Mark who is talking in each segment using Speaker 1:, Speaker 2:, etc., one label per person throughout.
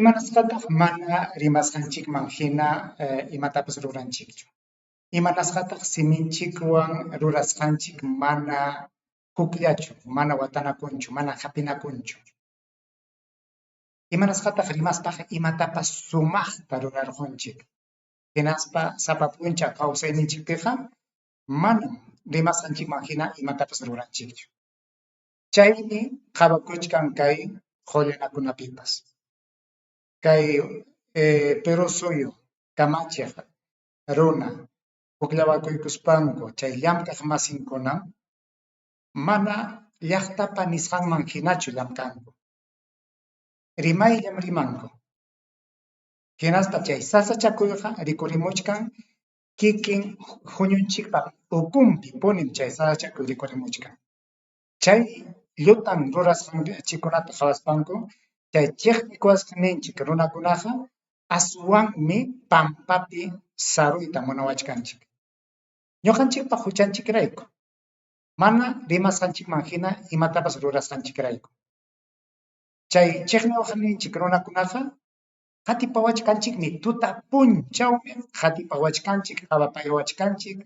Speaker 1: Imanasqataq mana rimasqanchikman hina imatapas ruranchikchu? Imanasqataq siminchikwan rurasqanchik mana hukllachu, mana watanakunchu, mana hapinakunchu? Imanasqataq rimaspaqa imatapas sumaqta rurarqunchik? Hinaspa sapa p'unchaw kawsayninchikpiqa manam rimasqanchikman hina imatapas ruranchikchu. Chaymi qhawakuchkan kay qullanakunapipas. Kay Perú suyu kamachiq runa hukllawakuykuspanku chay llamk'aq masinkunam mana llaqtapa nisqanman hinachu llamk'anku. Rimayllam rimanku. Hinaspa chay sasachakuyqa rikurimuchkan kikin huñunchikpa ukunpi punim chay sasachakuy rikurimuchkan. Chay llutan rurasqanchikkunata qhawaspanku chay chiqnikuwasqninchik runakunaqa aswanmi pampapi saruyta munawachkanchik. Ñuqanchikpa huchanchikrayku, mana rimasqanchikman hina imatapas rurasqanchikrayku. Chay chiqniwaqninchik runakunaqa qatipawachkanchikmi, tuta punchawmi qatipawachkanchik, qhawapayawachkanchik,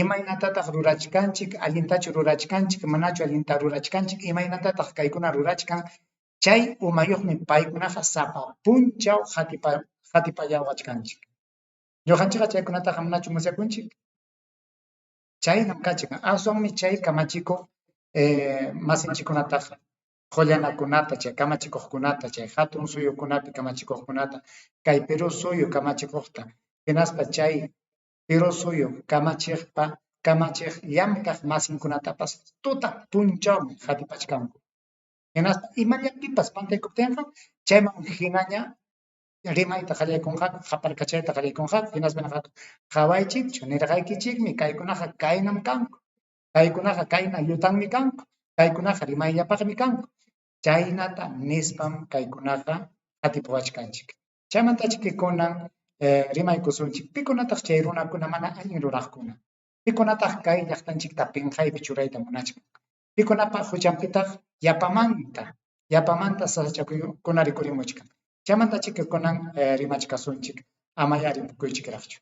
Speaker 1: imaynatataq rurachkanchik, allintachu rurachkanchik, manachu allinta rurachkanchik, imaynatataq kaykuna rurachkan, chay umayuqmi paykunaqa sapa punchaw qatipayawachkanchik. Ñuqanchikqa chaykunataqa manachu musyakunchik? Chaynam kachkan, aswanmi chay kamachikuq masinchikkunataqa qullanakunata, chay kamachikuqkunata, chay hatun suyukunapi kamachikuqkunata, kay Perú suyu kamachikuqta, hinaspa chay Perú suyu kamachiqpa kamachiq llamkaq masinkunatapas tuta punchawmi qatipachkanku. Hinaspa imallapipas pantaykuptinqa chayman hinaña rimayta qallaykunqaku, qaparkachayta qallaykunqaku, hinaspa ninqaku, qawaychikchu, nirqaykichikmi, kaykunaqa kaynam kanku, kaykunaqa kayna llutanmi kanku, kaykunaqa rimayllapaqmi kanku. Chaynata nispam kaykunaqa qatipawachkanchik. Chaymantachiki kunan rimaykusunchik, pikunataq chay runakuna mana allin ruraqkuna? Pikunataq kay llaqtanchikta pinqaypi churayta munachkan? Pikunapa huchanpitaq yapamanta, yapamanta sasachakuykuna rikurimuchkan? Chaymantachiki kunan rimachkasunchik, amayá ripukuychikraqchu.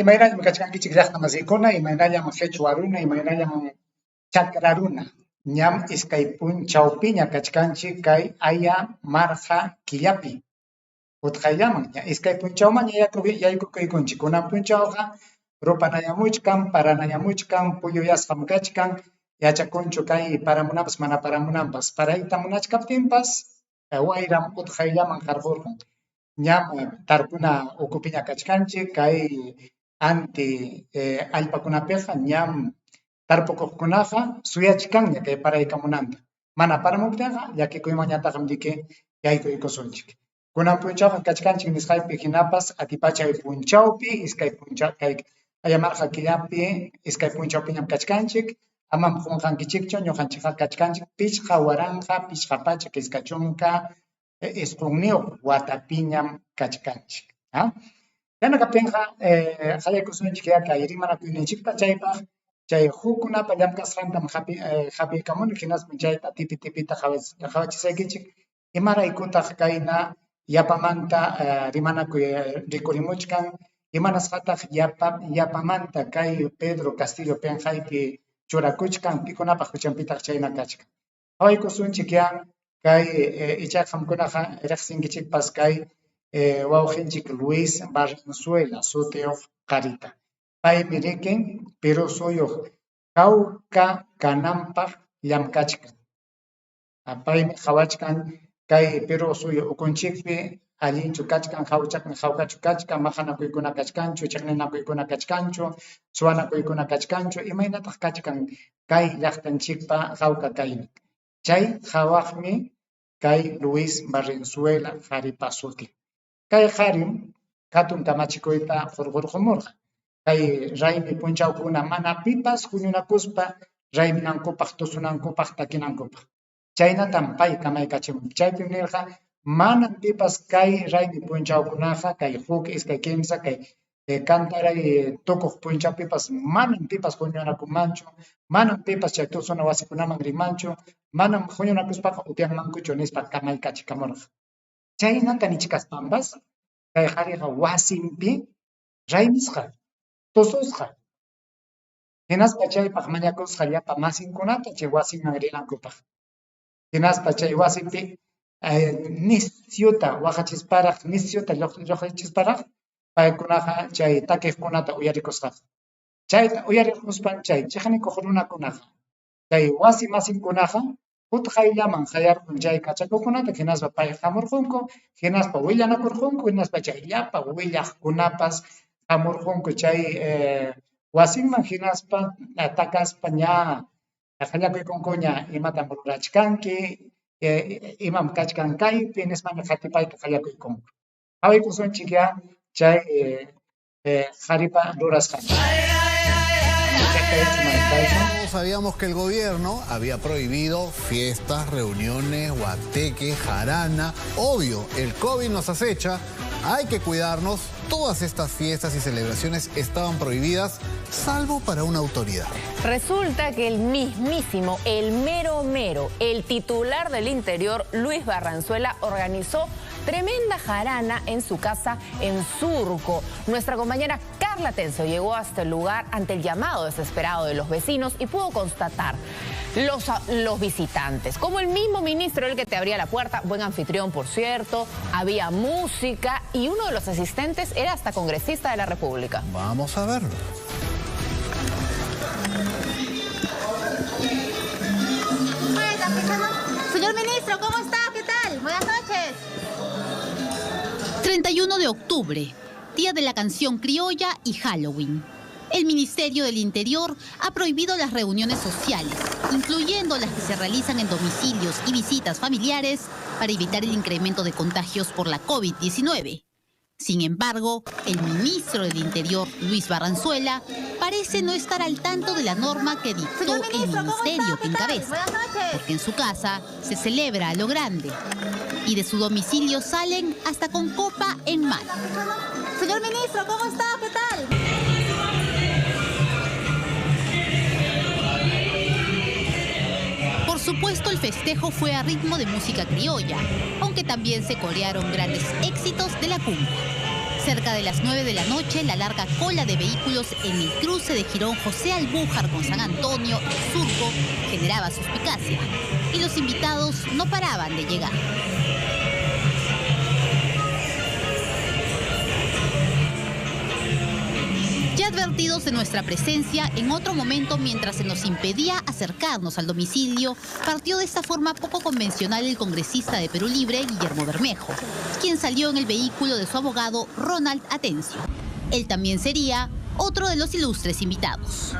Speaker 1: Imaynallam kachkankichik llaqta masiykuna, imaynallam qhichwa runa, imaynallam chakra runa. Ñam iskay punchawpiña kachkanchik kay aya marqa killapi. Utqayllaman ña iskay punchawmanña yaykukuykunchik. Kunan punchawqa rupanayamuchkan, paranayamuchkan, puyuyasqam kachkan, yachakunchu kay paramunanpas mana paramunanpas. Parayta munachkaptinpas wayram utqayllaman qarqurqun. Ñam tarpuna ukupiña kachkanchik, kay anti allpakunapiqa ñam tarpukuqkunaqa suyachkanña kay paraykamunanta. Mana paramuptinqa llakikuymanñataqmi riki yaykuykusunchik. Kunan punchawqa kachkanchik nisqaypi hinapas atipachay punchawpi iskay punchaw kay ayamarqa killapi iskay punchawpiñam kachkanchik. Amam qunqankichikchu ñuqanchikqa kachkanchik 5529 watapiñam kachkanchik. Chayna kaptinqa qallaykusunchik ya kay rimanakuyninchikta chaypaq chay hukkunapa llamk'asqantam hapiykamuni hinaspam chayta tipi tipita qhawachisaykichik imaraykutaq kayna yapamanta rimanakuy rikurimuchkan imanasqataq yapamanta kay Pedro Castillo pinqaypi churakuchkan pikunapaq huchanpitaq chayna kachkan. Qhawaykusunchik ya kay ichaqa qamkunaqa riqsinkichikpas kay wawqinchik Luis Barrenzuela sutiyuq qharita. Paymi rikin Perú suyuq hawka kananpaq llamk'achkan. Paymi qhawachkan kay Perú suyu ukunchikpi allinchu kachkan, hawkachu kachkan, maqanakuykuna kachkanchu, chiqninakuykuna kachkanchu, suwanakuykuna kachkanchu, imaynataq kachkan kay llaqtanchikpa hawka kaynin. Chay qhawaqmi kay Luis Barrenzuela qharipa sutin. Kay qharim hatun kamachikuyta hurqurqumurqa. Kay raymi punchawkuna mana pipas huñunakuspa rayminankupaq, tusunankupaq, takinankupaq. Chaynatam pay kamaykachimun. Chaypim nirqa, manam pipas kay raymi punchawkunaqa, kay huk, iskay, kimsa, kay kantaray tukuq punchawpipas manam pipas huñunakunmanchu, manam pipas chay tusuna wasikunaman rinmanchu, manam huñunakuspaqa upyanmankuchu nispa kamaykachikamurqa. Chaynata nichkaspanpas kay qhariqa wasinpi raymisqa, tususqa, hinaspa chaypaq mañakusqa llapa masinkunata chay wasinman rinankupaq. Hinaspa chay wasipi nisyuta waqachisparaq, nisyuta lluqsichisparaq paykunaqa chay takiqkunata uyarikusqaku. Chayta uyarikuspan chay chiqnikuq runakunaqa, chay wasi masinkunaqa utqayllaman qayarqun chay kachakuqkunata hinaspa pay hamurqunku, hinaspa willanakurqunku, hinaspa chay llapa willaqkunapas hamurqunku chay wasinman hinaspa takaspa ña qallakuykunkuña imatam rurachkanki, imam kachkan kaypi nispaña qatipayta qallakuykunku. Qawaykusunchikyá chay qharipa rurasqanta.
Speaker 2: Sabíamos que el gobierno había prohibido fiestas, reuniones, guateque, jarana. Obvio, el COVID nos acecha, hay que cuidarnos. Todas estas fiestas y celebraciones estaban prohibidas, salvo para una autoridad.
Speaker 3: Resulta que el mismísimo, el mero mero, el titular del Interior, Luis Barranzuela, organizó tremenda jarana en su casa en Surco. Nuestra compañera Carla Tenso llegó hasta el lugar ante el llamado desesperado de los vecinos y pudo constatar los visitantes. Como el mismo ministro, el que te abría la puerta, buen anfitrión por cierto, había música y uno de los asistentes era hasta congresista de la República.
Speaker 2: Vamos a verlo.
Speaker 4: Señor ministro, ¿cómo está? ¿Qué tal? Buenas noches.
Speaker 5: 31 de octubre, Día de la Canción Criolla y Halloween. El Ministerio del Interior ha prohibido las reuniones sociales, incluyendo las que se realizan en domicilios y visitas familiares, para evitar el incremento de contagios por la COVID-19. Sin embargo, el ministro del Interior, Luis Barranzuela, parece no estar al tanto de la norma que dictó el ministerio que encabeza, porque en su casa se celebra a lo grande y de su domicilio salen hasta con copa en mano.
Speaker 4: Señor ministro, ¿cómo está? ¿Qué tal?
Speaker 5: Por supuesto, el festejo fue a ritmo de música criolla, aunque también se corearon grandes éxitos de la cumbia. Cerca de las 9 de la noche, la larga cola de vehículos en el cruce de Jirón José Albújar con San Antonio, en Surco, generaba suspicacia y los invitados no paraban de llegar. Ya advertidos de nuestra presencia, en otro momento, mientras se nos impedía acercarnos al domicilio, partió de esta forma poco convencional el congresista de Perú Libre, Guillermo Bermejo, quien salió en el vehículo de su abogado, Ronald Atencio. Él también sería otro de los ilustres invitados.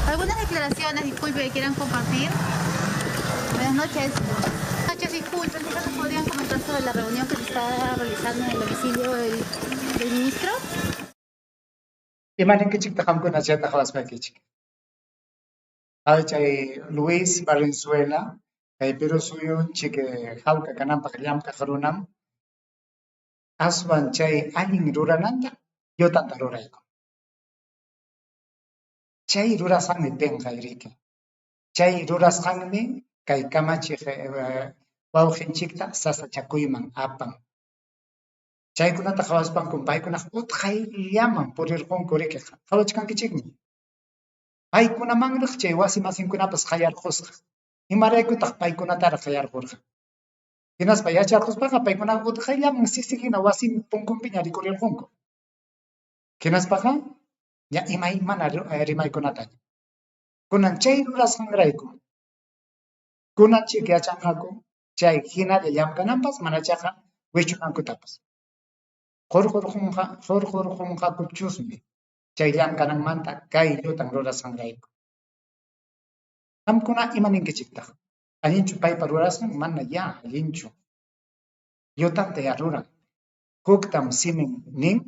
Speaker 4: Algunas declaraciones, disculpe, que quieran compartir. Buenas noches. Noches, disculpen, ¿qué nos podrían comentar sobre la reunión que se está realizando en el domicilio del ministro?
Speaker 1: Ima ninkichiktaq qamkuna chayta qhawaspaykichik? Chay Luis Barranzuela, kay Perú suyunchik hawka kananpaq llamk'aq runam, aswan chay allin rurananta llutanta ruraykun. Chay rurasqanmi pinqay riki. Chay rurasqanmi kay kamachiq wawqinchikta sasachakuyman apan. Chaykunata qhawaspankum paykunaqa utqayllaman purirqunku riki, qhawachkankichikmi. Paykunamanraq chay wasi masinkunapas qayarqusqa. Imaraykutaq paykunataraq qayarqurqa? Hinaspa yacharquspaqa paykunaqa utqayllaman sisi hina wasin punkunpiña rikurirqunku. Hinaspaqa ña imaymana rimaykunataña. Kunan chay rurasqanrayku, kunanchik yachanqaku chay hinalla llamk'ananpas manachaqa wichunankutapas. Qurqurqunqakuchusmi chay llamk'ananmanta kay llutan rurasqanrayku. Qamkuna ima ninkichiktaq? Allinchu paypa rurasqan? Mana ya allinchu. Llutanta ya ruran. Huktam simin nin,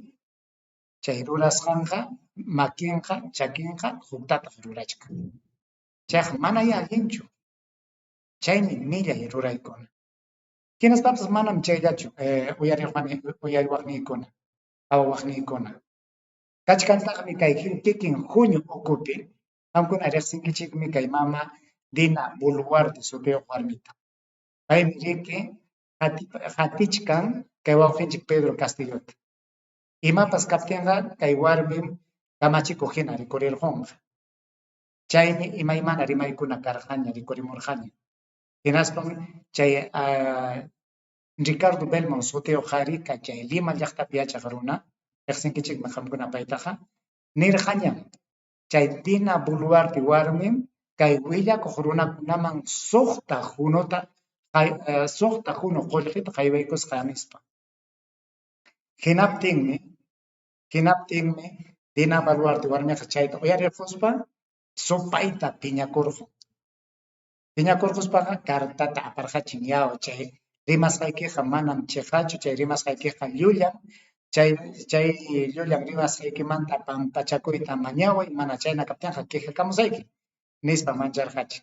Speaker 1: chay rurasqanqa makinqa, chakinqa huktataq rurachkan. Chayqa manayá allinchu. Chaymi millay ruraykuna. Hinaspapas manam chayllachu uyariwaqniykuna, qawawaqniykuna. Kachkantaqmi kay kikin junio ukupi, qamkuna riqsinkichikmi kay mama Dina Boluarte sutiyuq warmita. Paymi riki qatichkan kay wawqinchik Pedro Castillota. Imapas kaptinqa kay warmim kamachikuq hina rikurirqunqa. Chaymi imaymana rimaykuna karqaña, rikurimurqaña. Hinaspam chay Ricardo Belmont sutiyuq qhariqa chay Lima llaqtapi yachaq runa, riqsinkichikmi qamkuna paytaqa, nirqañam chay Dina Boluarte warmim kay willakuq runakunaman suqta junuta suqta junu qullqita haywaykusqa nispa. Hinaptinmi hinaptinmi Dina Boluarte warmiqa chayta uyarirquspa supayta piñakurqun. Piñakurquspaqa cartata aparqachin, yaw, chay rimasqaykiqa manam chiqachu, chay rimasqaykiqa llullam, chay chay llullan rimasqaykimanta pampachakuyta mañaway, mana chayna kaptinqa quejakamusayki, nispa mancharqachin.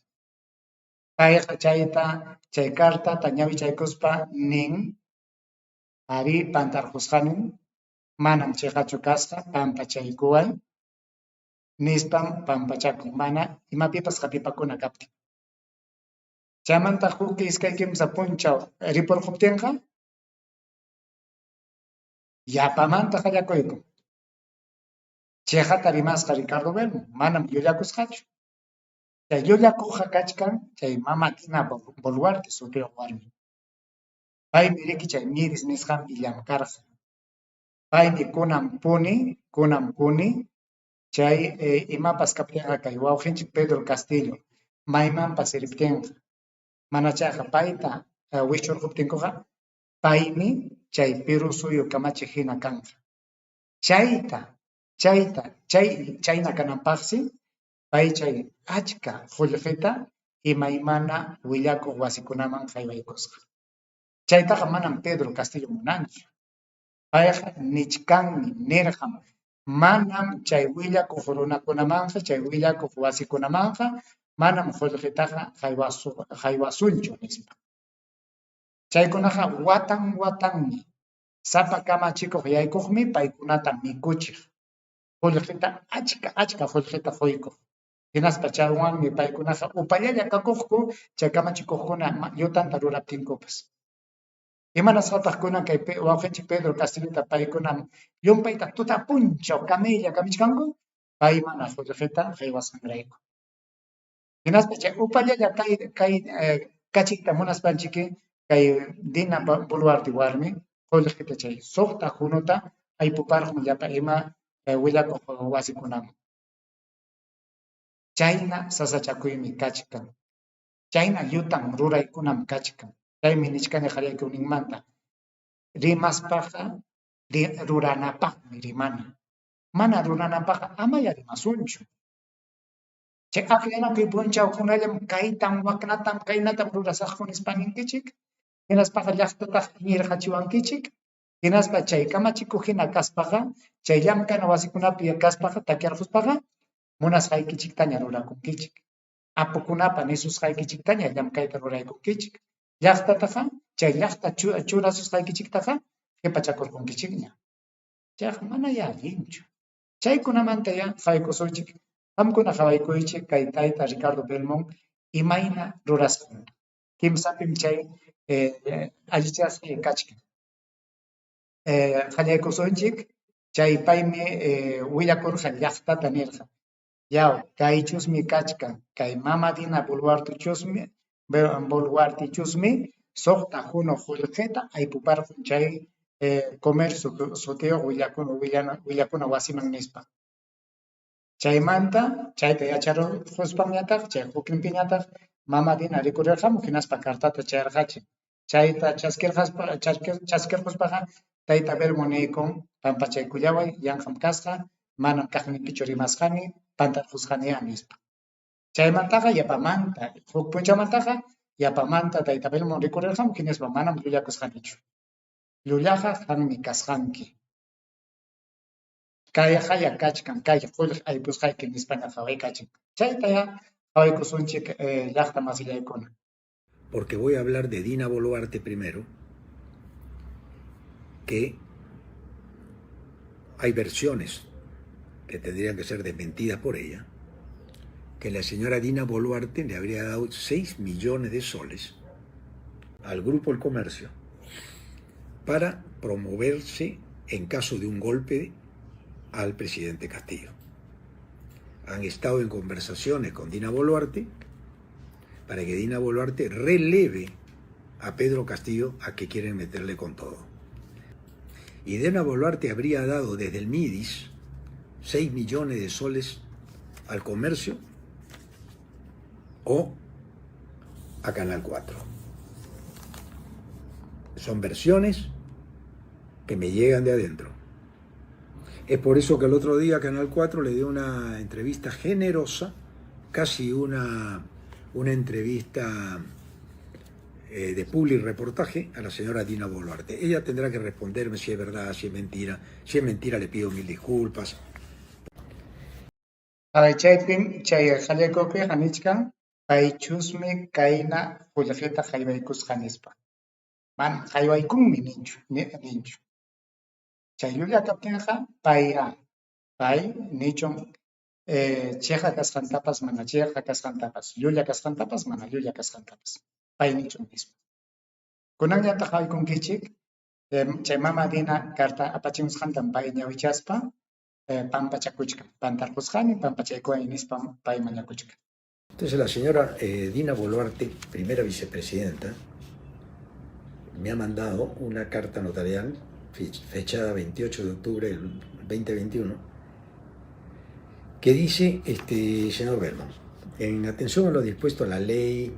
Speaker 1: Payqa chayta chay cartata ñawichaykuspa nin, arí, pantarqusqanim, manam chiqachu kasqa, pampachaykuway, nispam pampachakun, mana imapipas hapipakuna kaptin. Chaymanta huk iskay kimsa punchaw ripurquptinqa yapamanta qallakuykun. Chiqata rimasqa Ricardo Belmont, manam llullakusqachu. Chay llullakuqqa kachkan chay mama Dina Boluarte sutiyuq warmi. Paymi riki chay Miris nisqanpi llamkarqa. Paymi kunan puni, kunan puni chay imapas kaptinqa kay wawqinchik Pedro Castillo maymanpas riptinqa, mana chayqa payta wischurquptinkuqa paymi chay Perú suyu kamachiq hina kanqa. Chayta, chayta, chay chayna kananpaqsi pay chay achka qullqita imaymana willakuq wasikunaman haywaykusqa. Chaytaqa manam Pedro Castillo munanchu. Payqa nichkanmi, nirqam, manam chay willakuq runakunamanqa, chay willakuq wasikunamanqa manam qullqitaqa haywasunchu, nispa. Chaykunaqa watan watanmi sapa kamachikuq yaykuqmi paykunata mikuchiq, qullqita achka achka qullqita quykuq. Hinaspa chaywanmi paykunaqa upallalla kakuqku chay kamachikuqkuna llutanta ruraptinkupas. Imanasqataq kunan kay wawqinchik Pedro Castillota paykuna llumpayta tuta punchaw kamiylla kamichkanku? Pay mana qullqita haywasqanrayku. Hinaspa chay upallalla kay kay kachiyta munaspanchiki kay Dina Boluarte warmi qullqita chay suqta junuta aypuparqun llapa ima willakuq wasikunaman. Chayna sasachakuymi kachkan. Chayna llutan ruraykunam kachkan. Chaymi nichkani qallaykuninmanta. Rimaspaqa ruranapaqmi rimana. Mana ruranapaqqa amaya rimasunchu. Chay akllanakuy punchawkunallam kaytam, waknatam, kaynatam rurasaqku nispa ninkichik. Hinaspaqa llaqtataq iñirqachiwankichik. Hinaspa chay kamachikuq hina kaspaqa, chay llamkana wasikunapi kaspaqa, takyarquspaqa, munasqaykichiktaña rurakunkichik. Apukunapa nisusqaykichiktaña llamkayta ruraykunkichik. Llaqtataqa, chay llaqta churasusqaykichiktaqa qipachakurqunkichikña. Chayqa manayá allinchu. Chaykunamantayá qawaykusunchik. Qamkuna qawaykuychik kay tayta Ricardo Belmont imayna rurasqanta. Kimsapim chay allichasqa kachkan. Qallaykusunchik, chay paymi willakurqa llaqtata nirqa, yaw, kaychusmi kachkan, kay mama Dina Boluartechusmi Boluartechusmi suqta junu qullqita aypuparqun chay comercio sutiyuq willakuna wasiman nispa. Chaymanta chayta yacharquspanñataq chay hukninpiñataq mama Dina rikurirqamun hinaspa cartata chayarqachin. Chayta chaskirquspaqa tayta Belmont niykun pampachaykullaway yanqam kasqa, manam kaqnikichu rimasqani, pantarqusqaniya nispa. Chaymantaqa yapamanta, huk punchawmantaqa yapamanta tayta Belmont rikurirqamun hinaspa manam llullakusqanichu. Llullaqa qammi kasqanki. Kayqaya kachkan, kay qullqi aypusqayki nispaña qawaykachin. Chaytayá qawaykusunchik llaqta masillaykuna.
Speaker 6: Porque voy a hablar de Dina Boluarte primero, que hay versiones que tendrían que ser desmentidas por ella, que la señora Dina Boluarte le habría dado 6 millones de soles al Grupo El Comercio para promoverse en caso de un golpe al presidente Castillo. Han estado en conversaciones con Dina Boluarte para que Dina Boluarte releve a Pedro Castillo, a que quieren meterle con todo. Y Dina Boluarte habría dado desde el MIDIS 6 millones de soles al comercio o a Canal 4. Son versiones que me llegan de adentro. Es por eso que el otro día Canal 4 le dio una entrevista generosa, casi una entrevista de public reportaje a la señora Dina Boluarte. Ella tendrá que responderme si es verdad, si es mentira. Si es mentira, le pido mil disculpas.
Speaker 1: Chaypim chay qallaykupiqa nichkan paychusmi kayna qullqita haywaykusqa nispa. Manam haywaykunmi ninchu, ninchu. Chay llulla kaptinqa payqa pay nichun chiqa kasqantapas mana chiqa kasqantapas, llulla kasqantapas mana llulla kasqantapas. Pay nichun nispa. Kunanñataq haykunkichik chay mama Dina carta apachimusqantam pay ñawichaspa pampachakuchkan. Pantarqusqani, pampachaykuway nispa pay mañakuchkan.
Speaker 6: Entonces la señora Dina Boluarte, primera vicepresidenta, me ha mandado una carta notarial fechada 28 de octubre del 2021, que dice, señor Belmont, en atención a lo dispuesto a la ley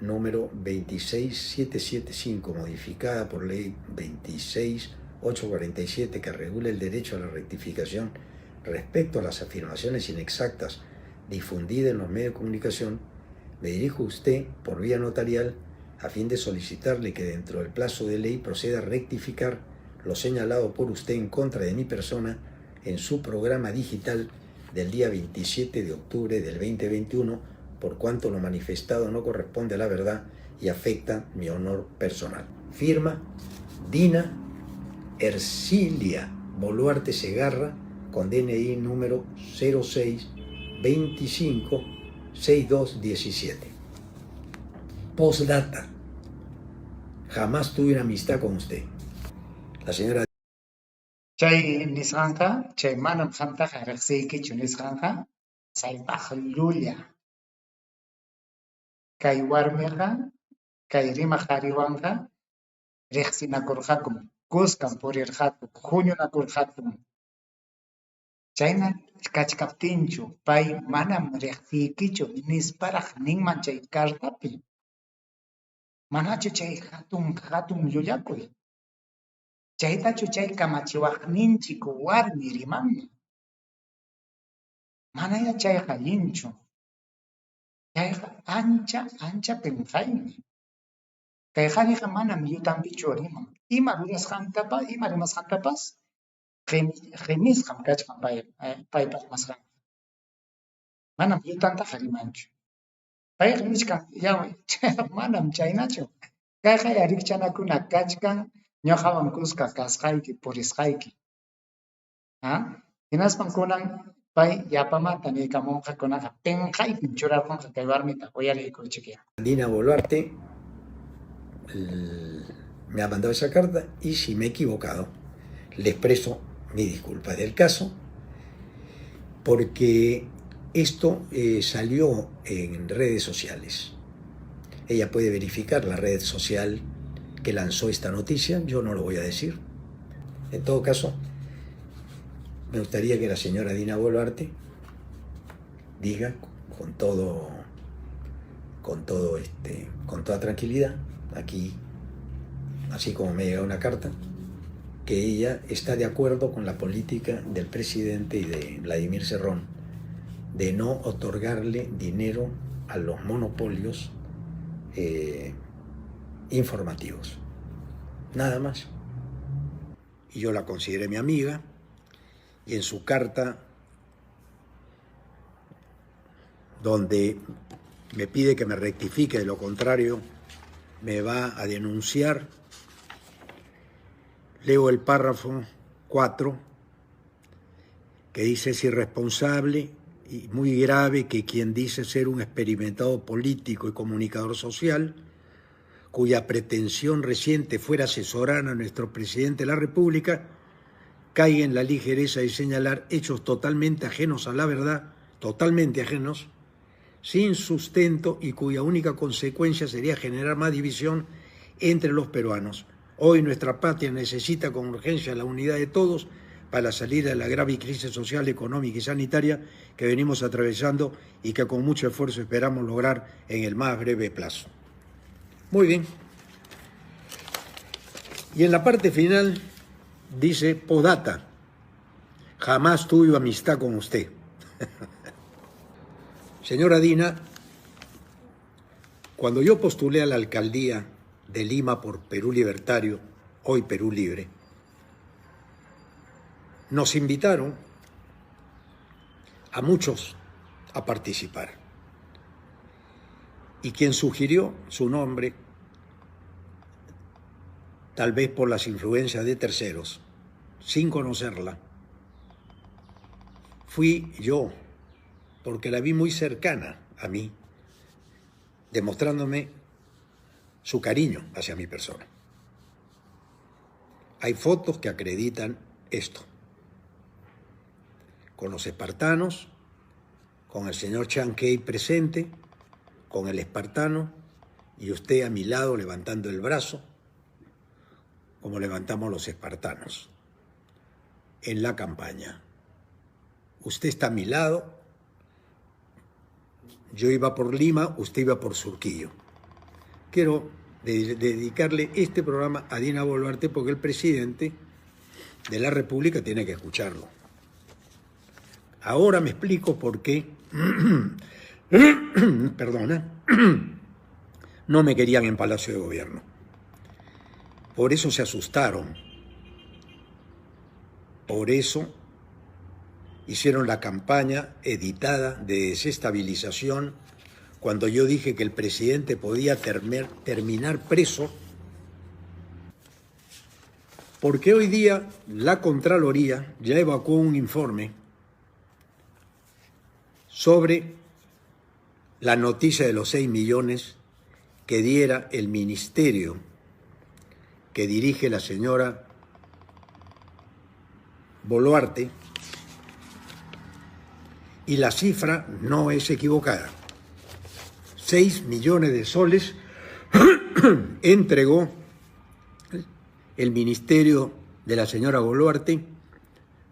Speaker 6: número 26775, modificada por ley 26847, que regula el derecho a la rectificación respecto a las afirmaciones inexactas difundidas en los medios de comunicación, me dirijo a usted por vía notarial a fin de solicitarle que dentro del plazo de ley proceda a rectificar lo señalado por usted en contra de mi persona en su programa digital del día 27 de octubre del 2021, por cuanto lo manifestado no corresponde a la verdad y afecta mi honor personal. Firma Dina Ercilia Boluarte Segarra, con DNI número 06 25 6217. Postdata. Jamás tuve una amistad con usted. La señora
Speaker 1: Chay nisqanqa, chay manam qamtaqa riqsiykichu nisqanqa, chaypaq llulla. Kay warmiqa, kay rimaq qhariwanqa riqsinakurqakum, kuskam purirqaku, huñunakurqakum. Chayna kachkaptinchu pay manam riqsiykichu nisparaq ninman chay cartapi. Manachu chay hatun hatun llullakuy. Chaytachu chay kamachiwaqninchik warmi rimanman. Manaya chayqa allinchu. Chayqa ancha ancha pinqaymi. Kay qhariqa manam llutanpichu riman. Ima rurasqantapas, ima rimasqantapas qimisqam kachkan paypa rimasqanqa. Manam llutantaqa rimanchu. Payqa nichkan, manam chaynachu. Kayqa rikchanakuna kachkan ñuqawan kuska kasqayki, purisqayki. Hinaspan kunan pay yapamanta niykamunqa kunaqa pinqaypim churarqunqa kay warmita uyariykuchik.
Speaker 6: Dina Boluarte me ha mandado esa carta y si me he equivocado, le expreso mi disculpa del caso, porque esto salió en redes sociales. Ella puede verificar la red social que lanzó esta noticia, yo no lo voy a decir. En todo caso, me gustaría que la señora Dina Boluarte diga con toda tranquilidad, aquí, así como me llega una carta, que ella está de acuerdo con la política del presidente y de Vladimir Cerrón de no otorgarle dinero a los monopolios informativos. Nada más. Y yo la consideré mi amiga, y en su carta, donde me pide que me rectifique, de lo contrario me va a denunciar, leo el párrafo 4, que dice: es irresponsable y muy grave que quien dice ser un experimentado político y comunicador social, cuya pretensión reciente fuera asesorar a nuestro presidente de la República, caiga en la ligereza de señalar hechos totalmente ajenos a la verdad, totalmente ajenos, sin sustento y cuya única consecuencia sería generar más división entre los peruanos. Hoy nuestra patria necesita con urgencia la unidad de todos para salir de la grave crisis social, económica y sanitaria que venimos atravesando y que con mucho esfuerzo esperamos lograr en el más breve plazo. Muy bien. Y en la parte final dice: postdata, jamás tuve amistad con usted. Señora Dina, cuando yo postulé a la alcaldía de Lima por Perú Libertario, hoy Perú Libre, nos invitaron a muchos a participar. Y quien sugirió su nombre, tal vez por las influencias de terceros, sin conocerla, fui yo, porque la vi muy cercana a mí, demostrándome su cariño hacia mi persona. Hay fotos que acreditan esto. Con los espartanos, con el señor Chancay presente, con el espartano, y usted a mi lado levantando el brazo, como levantamos los espartanos en la campaña. Usted está a mi lado, yo iba por Lima, usted iba por Surquillo. Quiero dedicarle este programa a Dina Boluarte porque el presidente de la República tiene que escucharlo. Ahora me explico por qué, perdona, no me querían en Palacio de Gobierno. Por eso se asustaron. Por eso hicieron la campaña editada de desestabilización cuando yo dije que el presidente podía terminar preso, porque hoy día la Contraloría ya evacuó un informe sobre la noticia de los 6 millones que diera el ministerio que dirige la señora Boluarte, y la cifra no es equivocada. 6 millones de soles entregó el ministerio de la señora Boluarte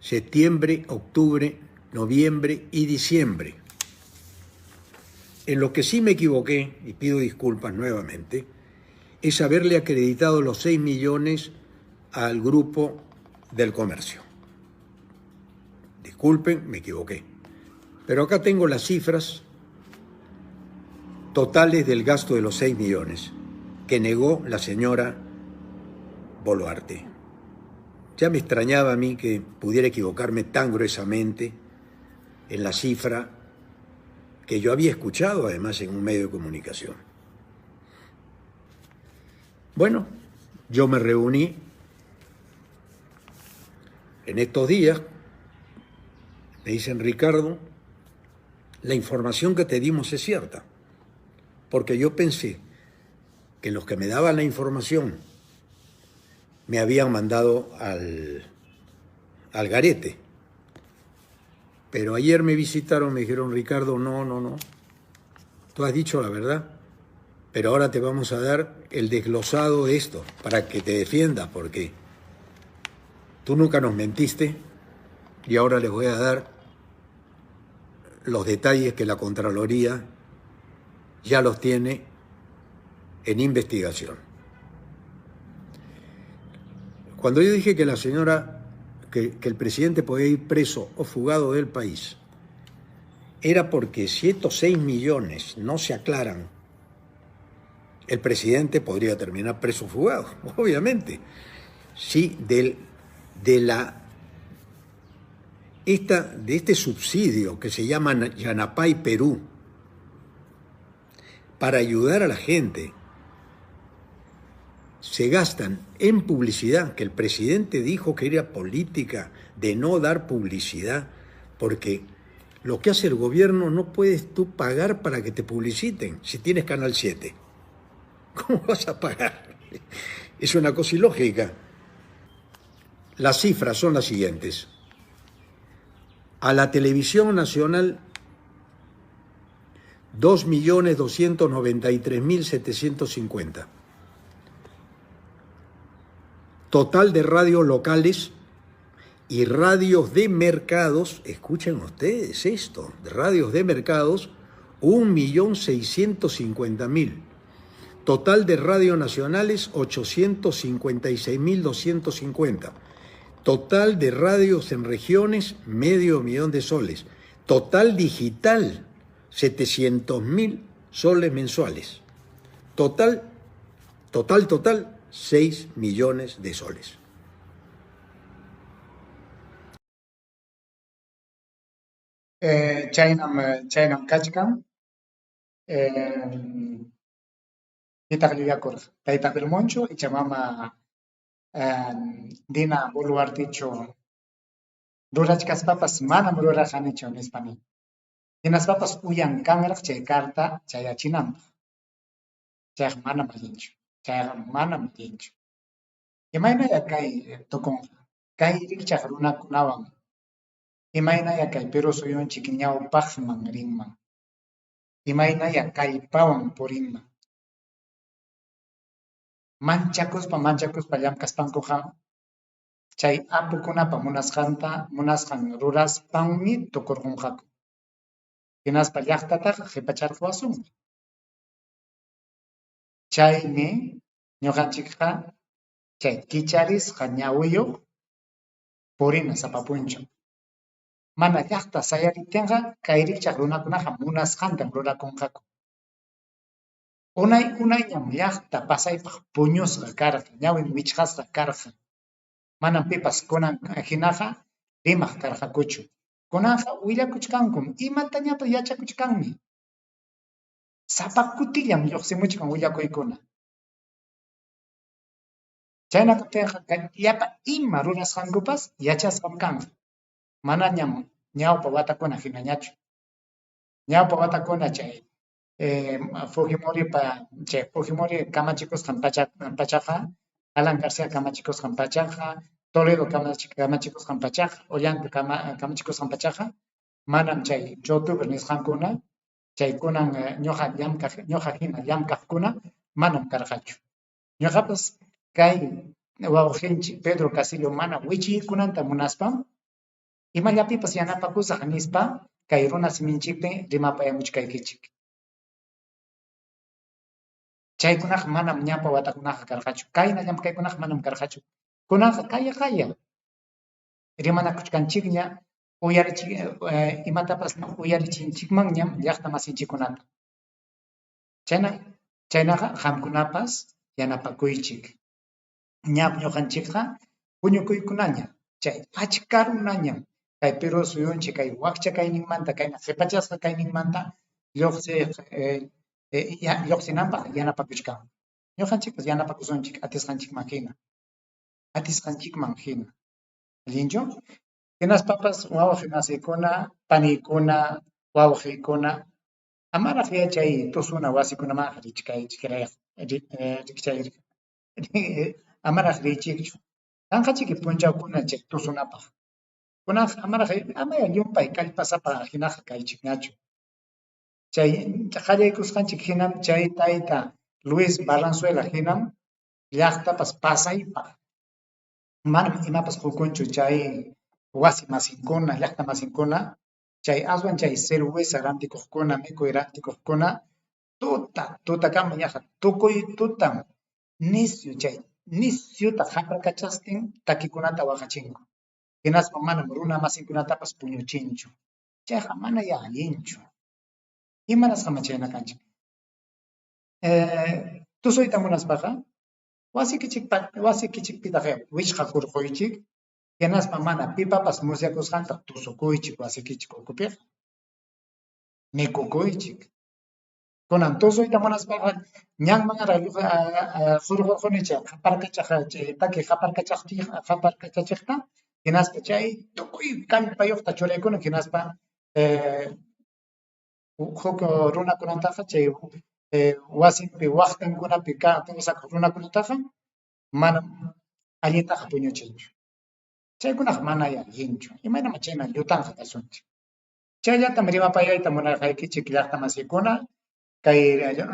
Speaker 6: septiembre, octubre, noviembre y diciembre. En lo que sí me equivoqué, y pido disculpas nuevamente, es haberle acreditado los 6 millones al grupo del comercio. Disculpen, me equivoqué. Pero acá tengo las cifras totales del gasto de los 6 millones que negó la señora Boluarte. Ya me extrañaba a mí que pudiera equivocarme tan gruesamente en la cifra que yo había escuchado además en un medio de comunicación. Bueno, yo me reuní en estos días, me dicen: Ricardo, la información que te dimos es cierta, porque yo pensé que los que me daban la información me habían mandado al garete. Pero ayer me visitaron, me dijeron: Ricardo, no, no, no, tú has dicho la verdad, pero ahora te vamos a dar el desglosado de esto para que te defiendas, porque tú nunca nos mentiste y ahora les voy a dar los detalles que la Contraloría ya los tiene en investigación. Cuando yo dije que la señora, que el presidente podía ir preso o fugado del país, era porque si estos 6 millones no se aclaran, el presidente podría terminar preso o fugado, obviamente. Si del De la esta, de este subsidio que se llama Yanapay Perú, para ayudar a la gente, se gastan en publicidad, que el presidente dijo que era política de no dar publicidad, porque lo que hace el gobierno no puedes tú pagar para que te publiciten si tienes Canal 7. ¿Cómo vas a pagar? Es una cosa ilógica. Las cifras son las siguientes. A la televisión nacional, 2.293.750. Total de radios locales y radios de mercados, escuchen ustedes esto, radios de mercados, 1.650.000. Total de radios nacionales, 856.250. Total de radios en regiones, 500.000 de soles. Total digital, 700.000 soles mensuales. Total, total, total, 6 millones de soles.
Speaker 1: Eh, chaynam, chaynam kachkan. Eh, pitaq llullakurqa? Tayta Belmoncho icha mama eh, Dina Boluartichu rurachkaspapas manam rurarqanichu nispa nin. Hinaspapas uyan kanraq chay carta chayachinanpaq. Chayqa manam allinchu. Chayqa manam allinchu. Imaynaya kay tukunqa? Kay rikchaq runakunawan imaynaya kay Perú suyunchik ñawpaqman rinman? Imaynaya kallpawan purinman? Manchakuspa manchakuspa llamkaspankuqa chay apukunapa munasqanta munasqan ruraspanmi tukurqunqaku. Hinaspa llaqtataqa qipacharquwasunmi. Chaymi ñuqanchikqa chay kicharisqa ñawiyuq purina sapa punchaw. Mana llaqta sayariptinqa kay rikchaq runakunaqa munasqantam rurakunqaku. Unay unayñam llaqta pasaypaq puñusqa karqa, ñawin wichqasqa karqa. Manam pipas kunan hinaqa rimaq karqakuchu. Kunanqa willakuchkankum, imatañapas yachakuchkanmi. Sapa kutillam lluqsimuchkan willakuykuna. Chayna kaptinqa llapa ima rurasqankupas yachasqam kanqa. Manañam ñawpa watakuna hinañachu. Ñawpa watakuna chay eh, Fujimoripa chay Fujimori kamachikusqan pacha pachaqa, Alan García kamachikusqan pachaqa, Toledo kamachikusqan pachaqa, Ollanta kamachikusqan pachaqa, manam chay youtuber nisqankuna, chay kunan ñuqa llamkaq ñuqa hina llamkaqkuna manam karqachu. Ñuqapas kay wawqinchik Pedro Castillo mana wichiykunanta munaspam imallapipas yanapakusaq nispa kay runa siminchikpi rimapayamuchkaykichik. Chaykunaqa manam ñawpa watakunaqa karqachu. Kayna llamkaykunaqa manam karqachu. Kunanqa qaya qaya rimanakuchkanchikña uyarichi eh, imatapas uyarichinchikmanñam llaqta masinchikkunata. Chayna chaynaqa qamkunapas yanapakuychik. Ñam ñuqanchikqa huñukuykunaña chay achka runañam kay Perú suyunchik kay wakcha kayninmanta kayna qipachasqa kayninmanta lluqsiq eh, eh, lluqsinanpaq yanapakuchkan. Ñuqanchikpas yanapakusunchik atisqanchikman hina. Atisqanchikman hina. Allinchu? Hinaspapas wawqi masiykuna, paniykuna, wawqiykuna, amaraq yachay tusuna wasikunamanqa richkaychik rikchay amaraq riychikchu. Kanqachiki punchawkuna chay tusunapaq. Kunanqa amaraq amaya llumpay kallpasapa hinaqa kaychikñachu. Chay qallaykusqanchik hinam chay tayta Luis Barranzuela hinam llaqtapas pasaypaq manam imapas qukunchu chay wasi masinkuna, llaqta masinkuna, chay aswan chay cerveza rantikuqkuna, mikuy rantikuqkuna tuta tutakama yaqa tukuy tutam nisyu chay nisyuta qaprakachastin takikunata waqachinku. Hinaspa manam runa masinkunatapas puñuchinchu. Chayqa manayá allinchu. Imanasqam chayna kanchik? Eh, tusuyta munaspaqa wasikichikpa wasikichikpitaq wichqakurquychik. Hinaspa mana pipapas musyakusqanta tusukuychik wasikichik ukupiqa. Mikukuychik. Kunan tusuyta munaspaqa ñanmanraq hurqurquni chay qaparkachaq chay taki qaparkachachiqta hinaspa chay tukuy kallpayuqta churaykuni hinaspa huk runakunataqa chay wasinpi waqtankunapi kawsakuq runakunataqa manam allintaqa puñuchinchu. Chaykunaqa manayá allinchu. Imaynamá chayman llutanqa kasunchik. Chayllatam rimapayayta munarqaykichik llaqtamasikuna kay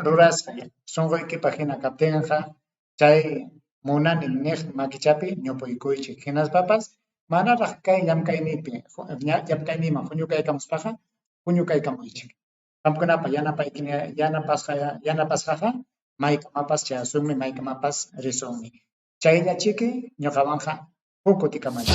Speaker 1: rurasqay sunquykipaq hina kaptinqa chay munani niq makichapi ñupuykuychik. Hinaspapas manaraq kay llamkayniypi llamkayniyman huñukaykamuspaqa huñukaykamuychik. Qamkunapa yanapasqaqa maykamapas chayasunmi, maykamapas risunmi. Chayllachiki ñuqawanqa huk kutikamalla.